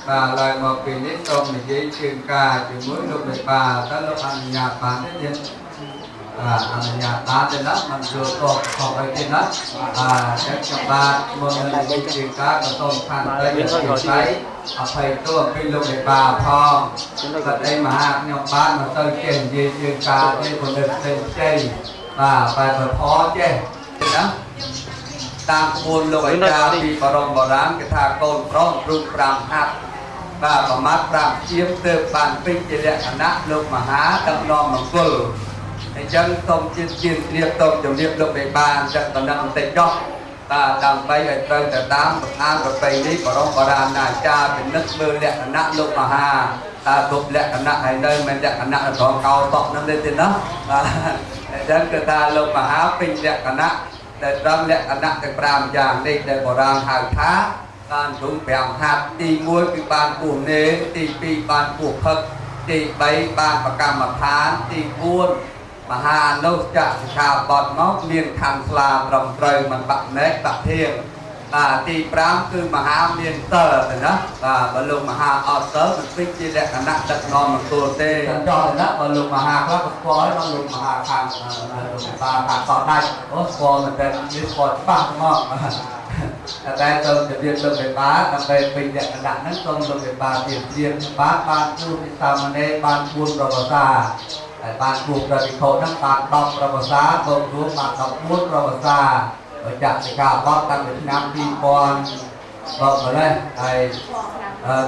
បាទឡើងមកពេលនេះសូមនិយាយជើងការជាមួយលោកមេបាតើលោកអនុញ្ញាតបានទេទៀតបាទអនុញ្ញាតបានទេណាមិនយល់តបខុសអីទេណាបាទចឹងខ្ញុំបាទមុននឹងនិយាយជើងការក៏សូមខន្តីអធិស្ឋានអភ័យទោសអំពីលោកមេបាផងគាត់អីមហាខ្ញុំបាទមិនទៅចេះនិយាយជើងការទេព្រោះនៅផ្សេងផ្សេងបាទបែបផចេះណាតាមក្បួនលោកអាចារ្យពីបរមបុរាណគេថាកូនប្រុសរូប5ហាត់បាទប្រមាថ5ជាមទើបបានពេញជាលក្ខណៈលោកមហាដឹកនាំមង្គលអញ្ចឹងសូមជាជាជ្រាបសូមជម្រាបលោកបេបានអញ្ចឹងតំណឹងបន្តិចចុះបាទដើម្បីឲ្យត្រូវទៅតាមប្រធានប្រពៃនេះបរមបុរាណអាចារ្យពិនិត្យមើលលក្ខណៈលោកមហាតើគ្រប់លក្ខណៈហើយនៅមិនលក្ខណៈត្រង់កោតក់នឹងទេទេណាបាទអញ្ចឹងគឺថាលោកមហាពេញលក្ខណៈដែលត្រង់លក្ខណៈទាំង5យ៉ាងនេះដែលបុរាណហៅថាបានរុំ5ហាត់ទី1គឺបានពោះនេនទី2បានពោះផឹកទី3បានប្រកម្មដ្ឋានទី4មហានុចសិក្ខាបទមកមានខណ្ឌស្លាត្រឹមត្រូវមិនបាក់ណែកបាក់ធៀងបាទទី5គឺមហាមានសិលទៅណាបាទបើលោកមហាអត់សិលមិនពេញជាលក្ខណៈដឹកនាំមង្គលទេចោះទៅណាបើលោកមហាខ្លះក៏ស្គាល់ហើយលោកមហាខាងលោកបាខាងតដាច់អូស្គាល់មែនតើនេះស្គាល់ច្បាស់មកតែសូមជម្រាបលោកមេបាដើម្បីពេញលក្ខណៈហ្នឹងសូមលោកមេបាទៀមទៀមបាទបានជួបពិសាមណេរបាន4ប្រវសាហើយបានជួបប្រតិខោហ្នឹងបាន10ប្រវសាបូករួមបាន14ប្រវសាបើចាក់សិក្ខាបទតាំងពីឆ្នាំ2000បកម្លេះហើយ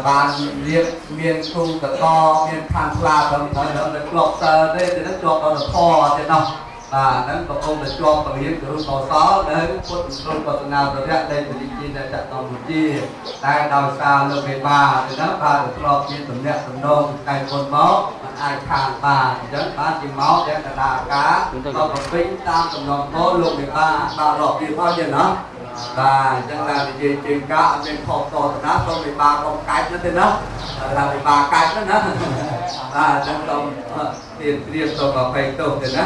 បានរៀបមានគូតកមានឋានស្លាត្រឹមត្រូវនៅក្លប់សើទេទៅនឹងជាប់ដល់ធរទេណោះបាទហ្នឹងកំពុងតែជាប់ពលានករុណកោសលនៅពុទ្ធទ្រង់កតនាប្រយៈដែលពរិជានៅចកម្ពុជាតែដោយសារលោកមេបាទៅហ្នឹងបាទធ្លាប់មានតំណាក់តំណងតែមុនមកมันអាចខានបានអញ្ចឹងបានជាមកទាំងកដាការក៏បំពេញតាមតំណងពោលោកមេបាបាទរាប់ពីផងទេណាបាទអញ្ចឹងតែនិយាយជើងកាអត់មានខុសតតណាសូមមេបាកុំកាច់ណាទេណាថាមេបាកាច់ណាណាបាទអញ្ចឹងសូមទៀនជ្រាបសូមអភ័យទោសទេណា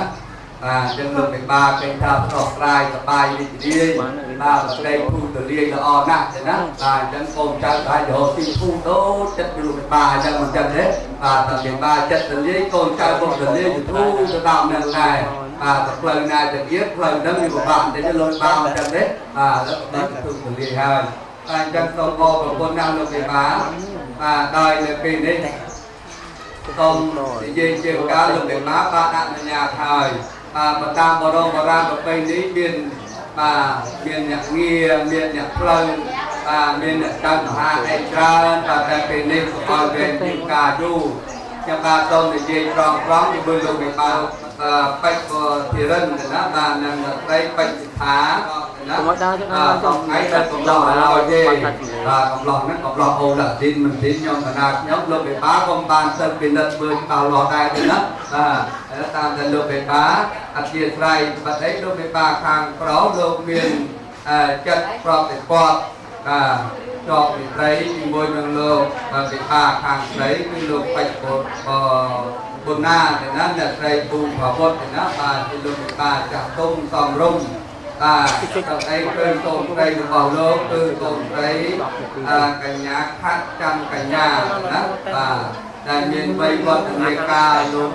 បាទអញ្ចឹងលោកមេបាគេថាស្រស់ស្រាយសប្បាយរីករាយបាទប្រតិភូទលាយល្អណាស់ទេណាបាទអញ្ចឹងកូនចៅដែររកទីភូដូចចិត្តលោកមេបាអញ្ចឹងមិនចឹងទេបាទតែមេបាចិត្តទលាយកូនចៅពុកទលាយធូរទៅតាមនឹងដែរបាទទៅផ្លូវណាចង្អៀតផ្លូវហ្នឹងវាពិបាកបន្តិចលោកបាមិនចឹងទេបាទដល់ធូរទលាយហើយបាទអញ្ចឹងសូមអរគុណណាស់លោកមេបាបាទដោយនៅពេលនេះសូមនិយាយជាការលោកមេបាបាទអនុញ្ញាតហើយបាទតាមបរមបុរាណប្រពៃនេះមានបាទមានអ្នកងារមានអ្នកផ្លូវបាទមានអ្នកចៅមហាអីច្រើនបាទតែពេលនេះក៏ឲ្យវេនជាការយូរខ្ញុំបាទសូមនិយាយត្រង់ត្រង់ជាមួយលោកមេបាបិច្ចធិរិនណាបាទនិងស្រីបិច្ចសិដ្ឋាណាបាទថ្ងៃដែលកំឡោះឲ្យទេបាទកំឡោះហ្នឹងកំឡោះអូឡាឌីនមិនឌីនខ្ញុំកណាខ្ញុំលោកមេបាក៏បានទៅពិនិត្យមើលច្បាស់លាស់ដែរទេណាបាទតាមតែលោកមេបាអធិស្ឋានបាត់អីលោកមេបាខាងក្រៅលោកមានចិត្តប្រតិបត្តិបាទជាប់វិត្រីជាមួយនឹងលោកមេបាខាងស្រីគឺលោកបច្ចបុណ្ណាទេណាអ្នកស្រីពូប្រវត្តិទេណាបាទជាលោកមេបាចាស់ទុំសំរុំបាទតអីគឺកូនស្រីរបស់លោកគឺកូនស្រីកញ្ញាខាត់ចាំកញ្ញាណាបាទដែលមានវ័យវឌ្ឍនាការលោក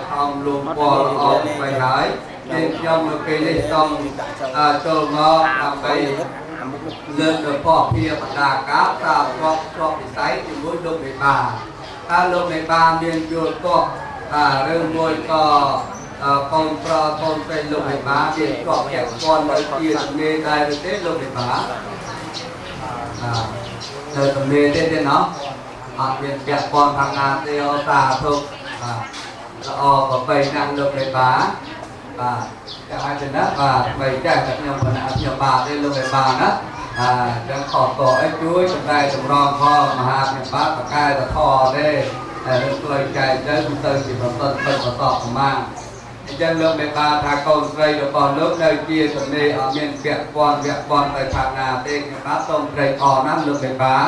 ថោមលោកពលអបไปហើយជាខ្ញុំនៅពេលនេះសូមចូលមកដើម្បីលើកដល់ពភាបណ្ដាការតាមជាប់ជាប់វិស័យជាមួយលោកមេបាតើលោកមេបាមានយល់ទាស់បាទឬមួយក៏កូនប្រកូនស្រីលោកមេបាមានជាប់ពាក់ព័ន្ធនៅជាមេដែរឬទេលោកមេបាបាទនៅតែមេទេទេណោះអត់មានពាក់ព័ន្ធខាងណាទេអូសាធុបាទល្អប្រពៃណាស់លោកមេបាបាទចាំឲ្យទៅណាបាទបីចាស់តែខ្ញុំបណ្ណាខ្ញុំបាទទេលោកមេបាណាបាទអញ្ចឹងខតអីជួយចំណែកតម្រងផងមហាខ្ញុំបាទបកែតធទេតែរឿងផ្លូវចែកទៅទៅជាប្រសិទ្ធពិតបន្តប្រមាណអញ្ចឹងលោកមេបាថាកូនស្រីរបស់លោកនៅជាទំនេរអត់មានពាក់ព័ន្ធពាក់ព័ន្ធទៅខាងណាទេខ្ញុំបាទសូមត្រេកអរណាស់លោកមេបាឥ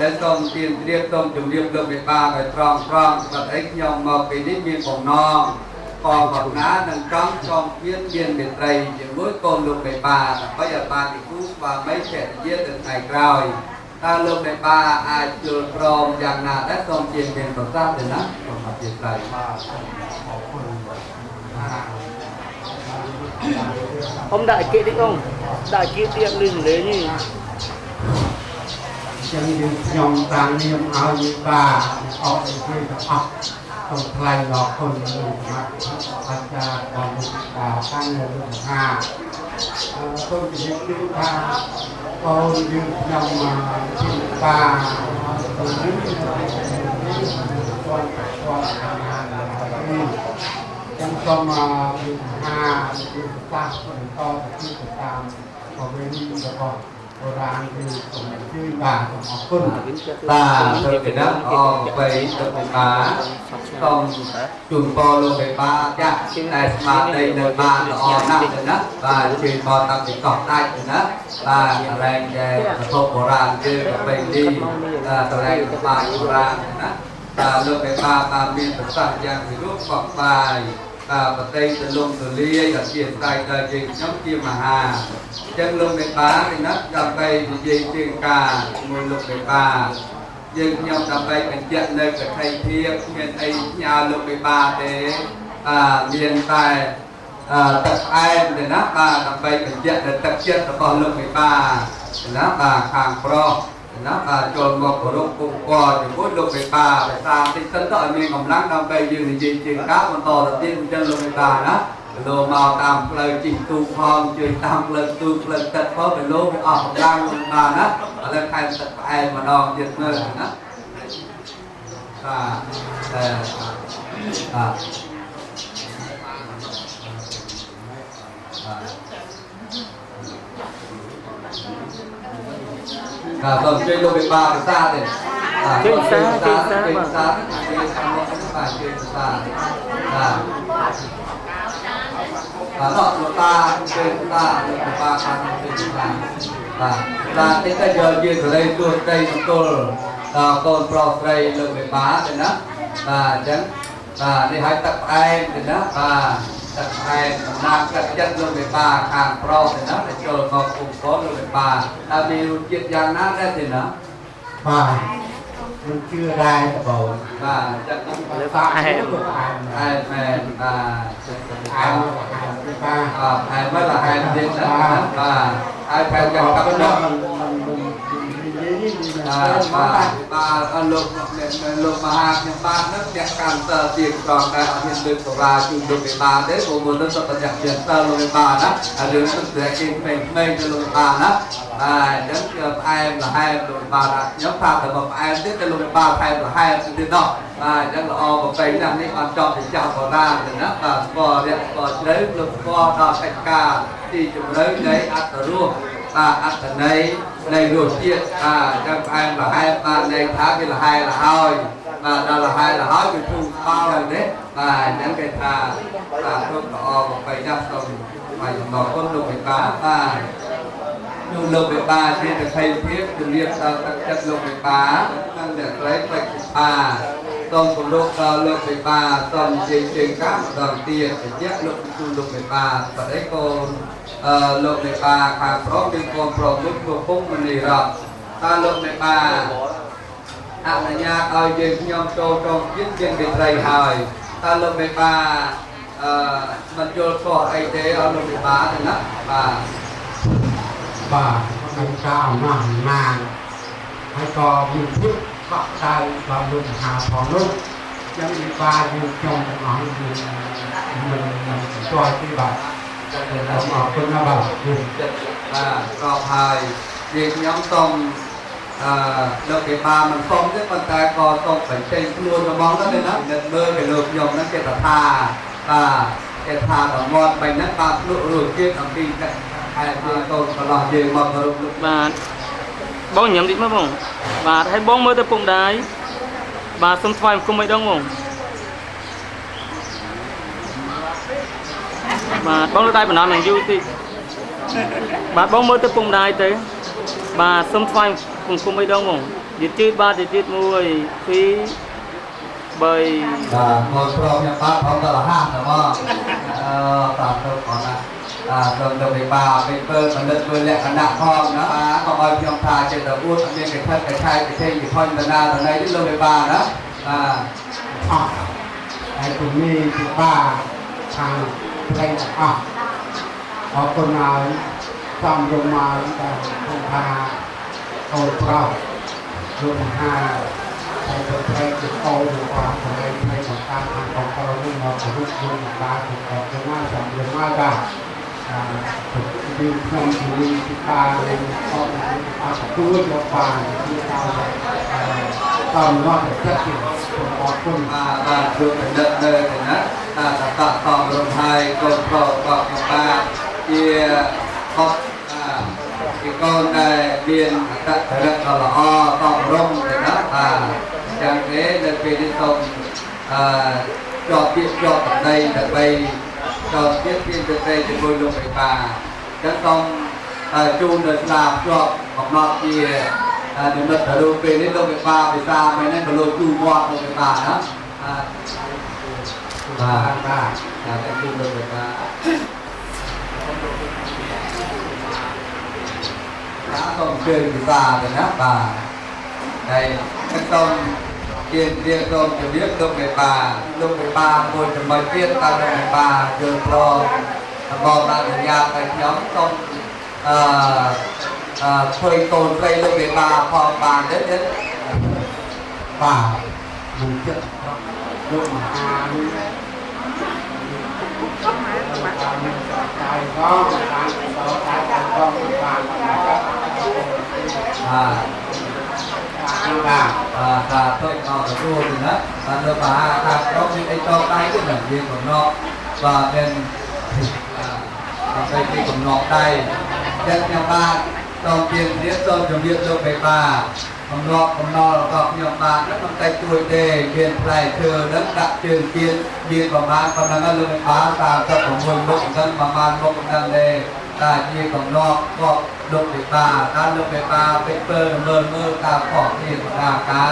ឡូវសូមទៀនជ្រាបសូមជម្រាបលោកមេបាឲ្យត្រង់ត្រង់បាត់អីខ្ញុំមកពេលនេះមានបំណងកងកំណានឹងចង់ចងពៀនមានមេត្រីជាមួយកូនលោកមេបាដើម្បីឲ្យបានជាគូស្វាមីភរិយាទៅថ្ងៃក្រោយ តើលោកមេបាអាចយល់ព្រមយ៉ាងណាដែរសូមជាមានប្រសាសន៍ទេណាសូមអធិស្ឋាន បាទអរគុណ អ៊ំដាក់គេតិចអ៊ំដាក់គេទៀតលឺលេងនេះ ចឹងយើងខ្ញុំតាំងនាមឲ្យមេបាអរគុណទាំងអស់សូមថ្លែងអរគុណលោកអាចារ្យបងលោកតាតាំងលោកមហាសូមជម្រាបជូនថាបងយើងខ្ញុំជាបាទៅនេះគាត់គាត់អាណានេះចឹងសូមលោកមហាលោកតាបន្តទៅតាមប្រវេណីរបស់បុរាណគឺសូមអញ្ជើញបាទសូមអរគុណ បាទទៅពីណាអរបីទៅពីបាសូមជូនពរលោកមេបាចាស់តែស្មារតីនៅបានល្អណាស់ទៅណាបាទជើញមកតាំងពីកោះដាច់ទៅណាបាទកន្លែងដែលប្រពបុរាណយើងប្រពៃណីកន្លែងបានបុរាណណាបាទលោកមេបាបានមានប្រសាសន៍យ៉ាងវិរុទ្ធបកបាយបាទបតីទលំទលាយអធិស្ឋានដល់យើងខ្ញុំជាមហាអញ្ចឹងលោកមេបានេះណាដើម្បីនិយាយជើងការជាមួយលោកមេបាយើងខ្ញុំដើម្បីបញ្ជាក់នៅកថៃភាពមានអីផ្ញើលោកមេបាទេបាទមានតែទឹកផ្អែមទេណាបាទដើម្បីបញ្ជាក់នៅទឹកចិត្តរបស់លោកមេបាទេណាបាទខាងប្រុសណាបាទចូលមកគោរពគុំកជាមួយលោកមេបាភាសាតិចសិនទៅឲ្យមានកម្លាំងដើម្បីយើងនិយាយជាការបន្តទៅទៀតអញ្ចឹងលោកមេបាណាលោកមកតាមផ្លូវជិះទូកផងជួយតាមផ្លូវទូកផ្លូវទឹកផងទៅលោកវាអស់កម្លាំងលោកមេបាណាឥឡូវខែទឹកផ្អែមម្ដងទៀតមើលណាបាទតែបាទបាទសូមជួយលោកវិបាភាសាទេ ជួយភាសាជួយភាសា ជួយភាសាបាទជួយភាសាបាទបាទលោកតាជួយភាសាលោកវិបាបានជួយភាសាបាទបាទតិចទៅយកយើងកលេទួស្ដីមង្គលដល់កូនប្រុសស្រីលោកវិបាទេណាបាទអញ្ចឹងបាទនេះឲ្យទឹកផ្អែមទេណាបាទទឹកផ្អែមតំណាងទឹកចិត្តលោកមេបាខាងប្រុសទេណាដែលចូលមកគុំកូនលោកមេបាតើមានរសជាតិយ៉ាងណាដែរទេណា បាទមិនជឿដែរតបង បាទអញ្ចឹង លើផ្អែម ផ្អែម ផ្អែមមែនបាទ ផ្អែមផ្អែមទេបាទ បាទផ្អែមមិនផ្អែមទៀតណាបាទហើយផ្អែមយ៉ាងកាប់នោះ មិនមិននិយាយនេះ បាទបាទបាទលោកលោកមហាខ្ញុំបាទនឹងអ្នកកាន់តើទៀងត្រង់តែអត់មានលើកសូរាជូនលោកមេបាទេព្រោះមុននោះសុទ្ធតែអ្នកមានតើលោកមេបាណាហើយរឿងនេះតែគេក្មេងៗទៅលោកមេបាណាបាទអញ្ចឹងគឺផ្អែមល្ហែមលោកមេបាណាខ្ញុំថាតែមកផ្អែមទៀតទៅលោកមេបាផ្អែមល្ហែមទៀតនោះបាទអញ្ចឹងល្អប្រពៃណាស់នេះបានចប់ពីចាស់បុរាណទៅណាបាទស្គាល់រយៈស្គាល់ជ្រៅលោកស្គាល់ដល់កិច្ចការទីជម្រៅនៃអត្តរសបាទអត្តន័យនៃរសជាតិបាទចាំផ្អែមល្ហែមបាទនៃថាវាល្ហែល្ហើយបាទដល់ល្ហែល្ហើយវាធូរស្បើយទេបាទអញ្ចឹងគេថាបាទគ្រប់ល្អប្រពៃណាស់សូមបាទអរគុណលោកមេបាបាទលោកលោកមេបាជាតថៃភាពជំរាបដល់ទឹកចិត្តលោកមេបានិងអ្នកស្រីពេជ្របាសូមគោរពដល់លោកមេបាសូមនិយាយជើងកាម្ដងទៀតបញ្ជាក់លោកជូនលោកមេបាបដិកូនលោកមេបាខាងប្រុសមានកូនប្រុសមួយឈ្មោះពុំមនីរតតើលោកមេបាអនុញ្ញាតឲ្យយើងខ្ញុំចូលក្នុងជាតិជាវិត្រីហើយតើលោកមេបាមិនយល់ខុសអីទេអត់លោកមេបាទេណាបាទ បាទក្នុងការអំណះអំណាងហើយក៏មានភាពកក់ក្ដៅដល់លោកមហាផងនោះចឹងវិបាយើងខ្ញុំទាំងអស់យើងមិនមិនស្គាល់ទេបាទ ចឹងទៅ សូមអរគុណណាស់បាទ ចិត្តបាទស្របហើយយើងខ្ញុំសូមលោកគេបាមិនសុំទេប៉ុន្តែក៏សូមបញ្ចេញខ្លួនរបស់ទៅណានឹកមើលពីលោកខ្ញុំហ្នឹងគេថាបាទគេថាដល់មាត់បែបហ្នឹងបាទលក់រសជាតិអំពីទឹកហើយយើងកូនកន្លោះយើងមកគោរពលោក បាទបងញ៉ាំតិចមកបងបាទហើយបងមើលទៅពុកម្ដាយបាទសូមថ្វាយបង្គំឲ្យដងបងបាទបងលើកដៃបណ្ដាំយ៉ាងយូរតិចបាទបងមើលទៅពុកម្ដាយទៅបាទសូមថ្វាយបង្គំឲ្យដងបងយឺតជឺតបាទយឺតជឺត1 2 3 បាទមកព្រមខ្ញុំបាទផងដល់រហ័សតែមកអឺបាទទៅគាត់ណា សូមលោកមេបាពេលពើផលិតធ្វើលក្ខណៈផងណាកុំឲ្យខ្ញុំថាចិត្តទៅអួតអត់មានកថិតកឆែកកឆេងកខុញតាណាតណីទេលោកមេបាណាបាទ អស់ហើយគុណនេះពីបាខាងផ្លេងអស់អរគុណហើយសំរមមកដែលខ្ញុំថាអូប្រុសលោកមហាហើយទៅផ្លេងទៅអូរបស់ផ្លេងផ្លេងបង្កើតខាងកងប្រុសនេះមកគោរពលោកមហាទៅអរគុណណាសំរមមកបាទពីខ្ញុំពីពីបានឹងអត់អត់ទទួលយកបានគឺថាតាមនោះតែចិត្តអរគុណ បាទបាទលោកបណ្ឌិតនៅឯណាតាតតតំរំហើយកូនប្រុសរបស់ខ្ញុំបាទជាខុសជាកូនដែលមានអត្តចរិតដ៏ល្អតំរំទេណាបាទចឹងទេនៅពេលនេះសូមអឺជាប់ពាក្យជាប់តំណែងដើម្បីតទៀតមានទៅជាមួយលោកបេបាចឹងសូមជូននៅស្លាបជាប់កំណត់ជានិមិត្តរូបពេលនេះលោកបេបាភាសាមិនហ្នឹងក៏លោកជូរមាត់លោកបេបាណាបាទបាទតែជូនលោកបេបាបាទសូមជើញភាសាទៅណាបាទហើយសូមជារៀបសូមជម្រាបលោកមេបាលោកមេបាមួយចំណុចទៀតតើលោកមេបាយល់ព្រមបងអនុញ្ញាតឲ្យខ្ញុំសូមអឺអឺធ្វើកូនស្រីលោកមេបាផងបានទេទេ បាទមិនចិត្តលោកមហានេះកាយផងបានតតែផងបាន បាទ បាទ បាទថាទៅអត់ទទួលទេណាបានលោកបាថាក្រុមមានអីតដៃទេណាមានកំណត់បាទមានបាទពីកំណត់ដៃចឹងខ្ញុំបាទសូមជារៀបសូមជម្រាបលោកបេបាកំណត់កំណត់របស់ខ្ញុំបាទនោះមិនតែជួយទេមានផ្លែឈើនឹងដាក់ជើងទៀនមានប្រមាណប៉ុណ្ណឹងលោកបេបា36មុខហ្នឹងប្រមាណមុខហ្នឹងទេតែជាកំណត់ក៏លោកបេបាតើលោកបេបាពេចពើមើលមើលតាមខកនេះតាកា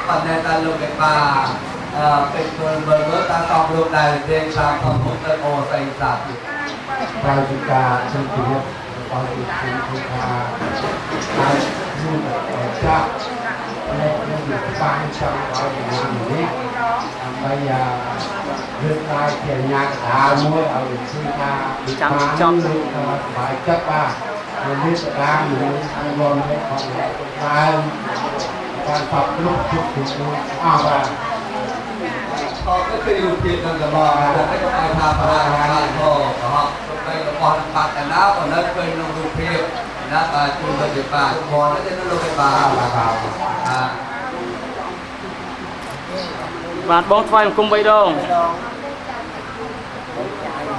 ប៉ុន្តែតើលោកបេបាអឺពេចពើមើលមើលតាមតបលោកដែរទេតាមខមុខទៅអូស្អីសាទៀត ប្រតិការជំរាបរបស់លោកគឺថាហើយមានចាក់และមានបានចង់ឲ្យចំណាននេះដើម្បីលើកឡើងជាញ្ញាកដាលមួយឲ្យគឺថា ចាំចំ បាយចិត្តបាទមានសដាមនឹងអង្គវនេះផងបានបានតបគ្រប់គ្រប់គ្រប់អស់បាទ តទៅគឺរូបភាពនឹងល្មមតែក៏ឲ្យថាប្រាបានហោកុហកទៅរបស់បាត់តាណាប៉ុន្តែឃើញក្នុងរូបភាពណាបាទជួយលោកបេបាបងទៅលោកបេបាបាទបាទ បាទបងថ្វាយបង្គំ3ដង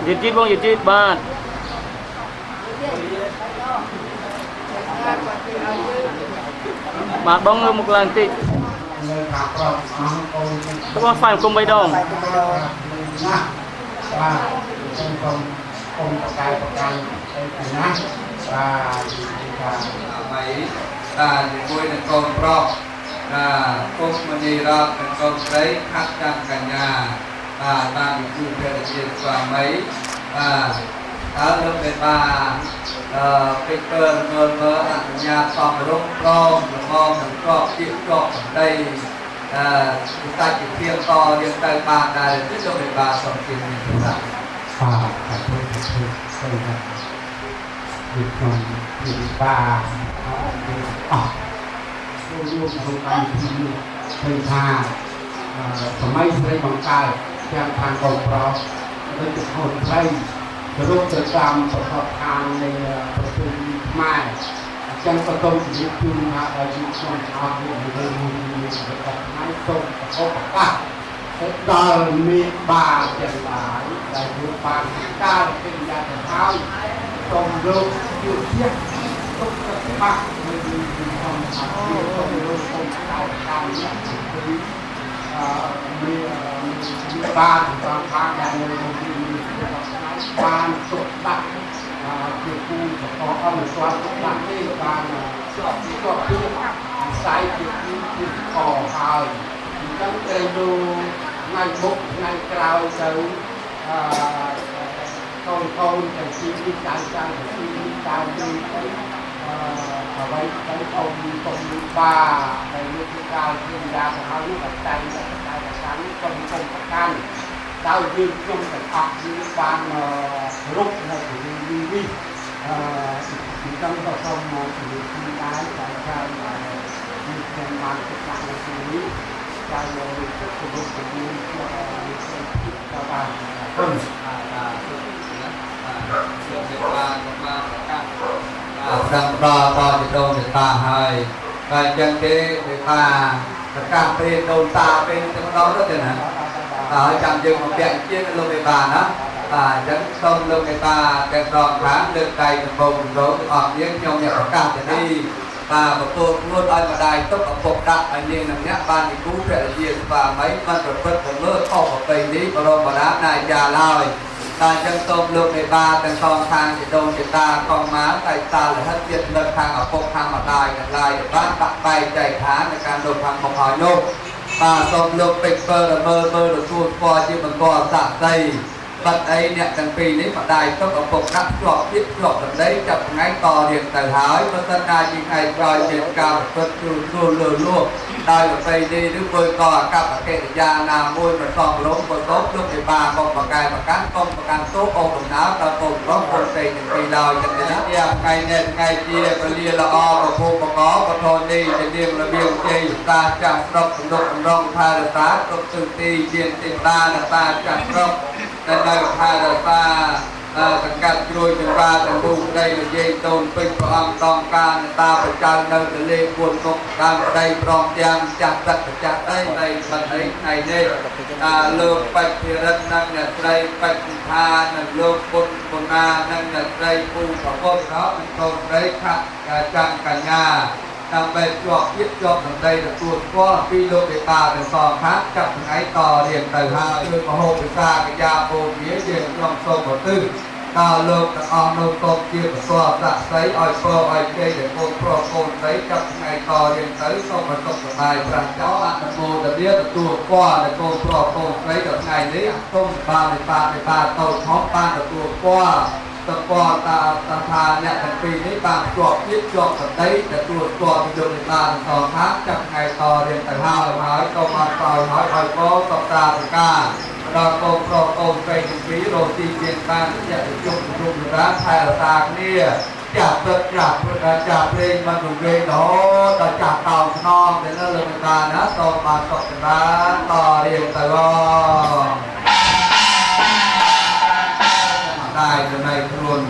យឺតយឺតបងយឺតយឺតបាទបាទបងងើបមុខឡើងតិច នៅខាងប្រុសអង្គកូន ទៅបងថ្វាយបង្គំ3ដង ណាបាទខ្ញុំសូមគុំប្រកាយប្រកាន់អីពីណាបាទថា ថ្មីបាទជាមួយនឹងកូនប្រុសបាទគុំមនីរតនិងកូនស្រីខាត់ចាំកញ្ញាបាទបានវិទូភរិយាស្វាមីបាទតើលោកបេបាអឺពេចពើមើលមើលអនុញ្ញាតសមរម្យព្រមល្មមនឹងកប់ជាកប់បណ្ដីអឺសាច់ជាធៀមតយើងទៅបានដែរទេលោកបេបាសូមជម្រាបបាទ បាទអរគុណសូមបាទពីខ្ញុំពីបាអស់ចូលរួមក្នុងកម្មវិធីនេះឃើញថាសម័យស្រីបង្កើតទាំងខាងកូនប្រុសដូចជាកូនស្រីគោរពទៅតាមប្រពឋាននៃប្រពៃណីខ្មែរអញ្ចឹងក៏សូមជម្រាបជូនថាដល់យើងខ្ញុំអស់នេះនៅមួយនេះរបស់ថ្ងៃសូមប្រកាសទៅដល់មេបាទាំងឡាយដែលយើងបានការកិរិយាទៅហើយសូមលោកជឿជាក់ទុកច្បាស់នៅក្នុងអភិសូមលោកសូមកោតកម្មនេះគឺអឺមានបានតាមខាងដែលនៅក្នុងទីនេះបានទុកដាក់ជាគូបកអនុស្វទុកដាក់ទេបានជាប់ជាប់ពីខ្សែជាគូជាកហើយអញ្ចឹងត្រូវលោកថ្ងៃមុខថ្ងៃក្រោយទៅអឺ កូនកូនទាំងពីរចៅចៅទាំងពីរចៅនេះទៅអ្វីទៅកូនកុំបាដែលលោកកាលជាយ៉ាទៅហើយនោះបច្ច័យបច្ច័យប្រកាន់កុំកុំប្រកាន់ដោយយើងខ្ញុំទាំងអស់យើងបានរកនៅទីនេះអឺចឹងក៏សូមមកជំរាបជូនដែរតែចៅនេះខ្ញុំបានศึกษาในที่นี้ចៅលោកគោរពជំរាបទៅបានគុណ លោកមេបាក៏បានប្រកាសដល់ដល់ដល់ជីដូនតាហើយតែអញ្ចឹងទេមេបាប្រកាសពេលដូនតាពេលតែម្ដងទៅទេណាហើយចាំយើងមកពាក់ជាលោកមេបាណាបាទអញ្ចឹងសូមលោកមេបាទាំងសងខាងលើកដៃដំបងដំរងអស់យើងខ្ញុំអ្នកប្រកាសទៅនេះបាទបកខ្លួនឲ្យម្ដាយទុកឪពុកដាក់ឲ្យនាងនឹងអ្នកបានជាគូភរិយាស្វាមីបានប្រព្រឹត្តល្មើសខុសប្រពៃណីបរមរាណាយាឡើយតែអញ្ចឹងសូមលោកមេបាទាំងសងខាងជីដូនជីតាកងម៉ាតែតាលហិតជាតិលើខាងឪពុកខាងម្ដាយទាំងឡាយបានបាក់បែកចែកឋានในការលោកខាងមុខហើយនោះបាទសូមលោកពេជ្រពើមើលមើលទទួលស្គាល់ជាបន្តសាក្សីបាត់អីអ្នកទាំងពីរនេះម្ដាយទុកឪពុកដាក់ជាប់ទៀតជាប់សម្ដីចាប់ថ្ងៃតរៀងទៅហើយបើសិនណាជាថ្ងៃក្រោយមានការប្រព្រឹត្តជ្រុលជ្រួលលើលួសដោយប្រពៃណីឬធ្វើកអកប្បកិរិយាណាមួយមិនសមរម្យក៏សូមលោកឯបាកុំប្រកែប្រកាន់កុំប្រកាន់ទោសអូដំណើរដល់កូនប្រុសកូនស្រីទាំងពីរឡើយចឹងទេណាថ្ងៃនេះថ្ងៃជាពលាល្អប្រភពបកបធននេះជានាងរបៀងជ័យតាចាស់ស្រុកទំនុកបំរុងថែរក្សាគ្រប់ទិសទីជាទេវតាតាចាស់ស្រុកតែនៅថែរក្សាសង្កាត់ជ្រួយចង្វាទាំងពូប្តីនិយាយតូនពេញព្រះអង្គដងការតាបច្ចៅនៅទលេពួនមុខតាមប្តីព្រមទាំងចាស់ទឹកចាស់ដីដីបាត់អីថ្ងៃនេះតាលោកបច្ចិរិទ្ធនិងអ្នកស្រីបច្ចិថានិងលោកពុនពុណានិងអ្នកស្រីពូប្រពន្ធរនិងកូនស្រីខាត់ចាំកញ្ញាដើម្បីជាប់ទៀតជាប់សម្ដីទទួលស្គាល់ពីលោកទេតាទាំងសងខាងចាប់ថ្ងៃតរៀងទៅហើយជួយមហោពិសាកយាបូជាយើងខ្ញុំសូមប្រទិដល់លោកទាំងអស់នោះសូមជាប្រសពសាក្សីឲ្យពរឲ្យជ័យដល់កូនប្រុសកូនស្រីចាប់ថ្ងៃតរៀងទៅសូមប្រសពសប្បាយប្រាស់ចោលអនុមោទនាទទួលស្គាល់ដល់កូនប្រុសកូនស្រីដល់ថ្ងៃនេះសូមបានមេបាមេបាតូចធំបានទទួលស្គាល់តពតាតាថាអ្នកទាំងពីរនេះបានជាប់ទៀតជាប់សម្ដីទទួលស្គាល់ពីលោកបានសងខាងចាប់ថ្ងៃតរៀងទៅហើយហើយក៏បានក្រោយហើយឲ្យកូនតតាប្រការដល់កូនប្រុសកូនស្រីទាំងពីររកទីមានបានជាប្រជុំរុំរាថែរក្សាគ្នាចាស់ទឹកចាស់ចាស់ភ្លេងមិនរំលែករហូតដល់ចាស់តោងខ្នងទៅលើលោកបានណាសូមបានសុខចម្រើនតរៀងទៅได้ในខ្លួន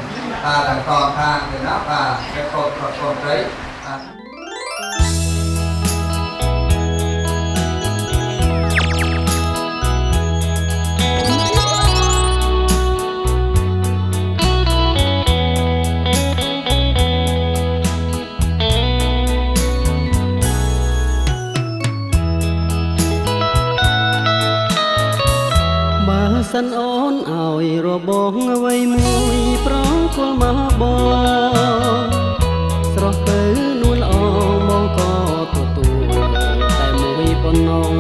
តាទាំងសងខាងទៅណាបាទជាកូនប្រុសកូនស្រី សិនអូនឲ្យរបងអ្វីមួយប្រគល់មកបងស្រស់ទៅនួនល្អមកក៏ទទួលតែមួយប៉ុណ្ណង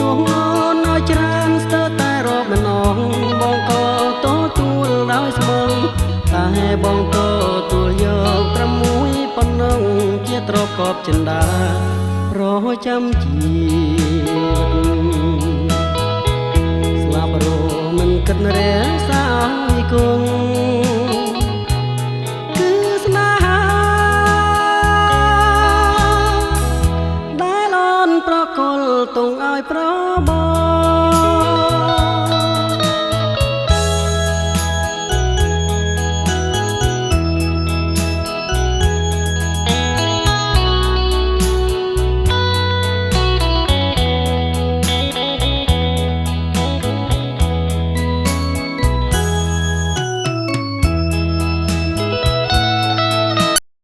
ទោះអូនឲ្យច្រើនស្ទើរតែរាប់មិនអងបងក៏ទទួលដោយស្មងតែបងទទួលយកត្រឹមមួយប៉ុណ្ណងជាទ្រពកបចិន្តារចាំជីវិតរមិនគិតរក្សាឲ្យគង់គឺស្នេហាដែលអូនប្រគល់ទងឲ្យប្របង